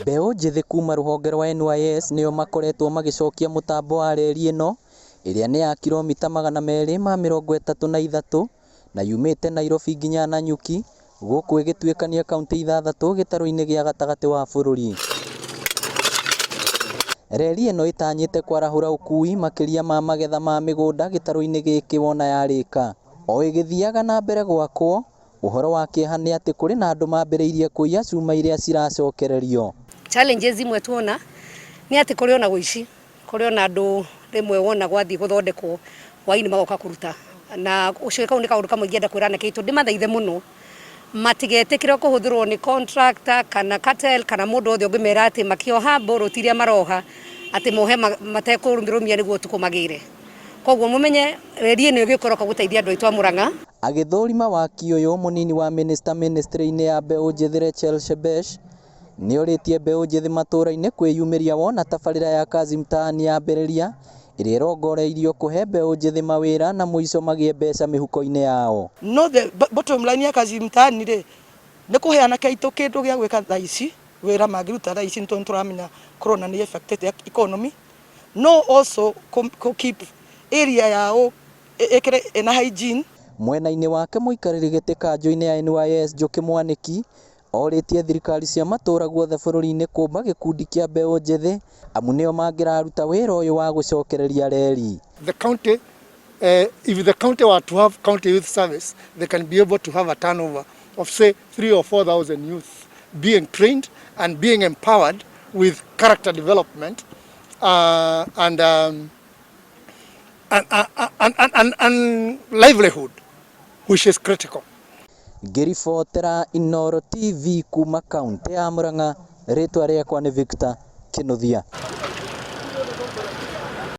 Mbeũ njĩthĩ kuma rũhonge rwa NYS nĩo makoretwo magĩcokia mũtambo wa reri ĩno ĩrĩa nĩ ya kiromita 233 na yumĩte Nairobi nginya Nanyuki gũkũ ĩgĩtuĩkania kauntĩ ithathatũ gĩtarũ-inĩ gĩa gatagatĩ wa bũrũri. Reri ĩno ĩtanyĩte kwarahũra ũkui makĩria ma magetha ma mĩgũnda gĩtarũ-inĩ gĩkĩ wona yarĩka. O ĩgĩthiaga na mbere gwakwo, ũhoro wa kĩeha nĩ atĩ kũrĩ na andũ mambĩrĩirie kũiya cuma iria ciracokererio. Challenges imwe tuona nĩ atĩ kũrĩ ona ũici, kũrĩ ona andũ rĩmwe wona gwathiĩ gũthondekwo hwainĩ magoka kũruta na ũcio kau nĩ kaũndũ kamwe ingĩenda kwĩra anake aitũ ndĩmathaithe mũno matigetĩkĩre kũhũthĩrwo nĩ contractor kana cartel kana mũndũ wothe ũngĩmera atĩ makĩoha mbũrũti iria maroha atĩ mohe matekũrũmia nĩguo ũtukũ magĩre. Koguo mũmenye reri ĩno ĩgĩũka ĩroka gũteithia andũ aitũ a Murang'a. Agĩthũrima waki ũyũ, mũnini wa mĩnĩsta mĩnĩstrĩ-inĩ ya mbeũ njĩthĩ Rachael Shebesh nĩorĩtie mbeũ njĩthĩ matũra-inĩ kwĩyumĩria wona tabarĩra ya Kazi Mtaani yambĩrĩria ĩrĩa ĩrongoreirio kũhe mbeũ njĩthĩ mawĩra na mũico magĩe mbeca mĩhuko-inĩ yao. No the bottom line ya Kazi Mtaani rĩ, nĩ kũhe anake aitũ kĩndũ gĩa gwĩka thaa ici, wĩra mangĩruta thaa ici nĩ tondũ nĩ tũramenya corona nĩ affected economy. No also kũ keep area yao ĩkĩre ĩna hygiene. Mwena-inĩ wake mũikarĩri gĩtĩ kanjũ-inĩ ya NYS Njũkĩ Mwanĩki orĩtie thirikari cia matũra guothe bũrũri-inĩ kũmba gĩkundi kĩa mbeũ njĩthĩ amu nĩo mangĩraruta wĩra ũyũ wa gũcokereria reri. The county, if the county were to have county youth service, they can be able to have a turnover of say 3 or 4,000 youth being trained and being empowered with character development and livelihood, which is critical. Ngĩribotera Inooro TV kuma kaunti ya Murang'a, rĩtwa rĩakwa nĩ Victor Kinuthia.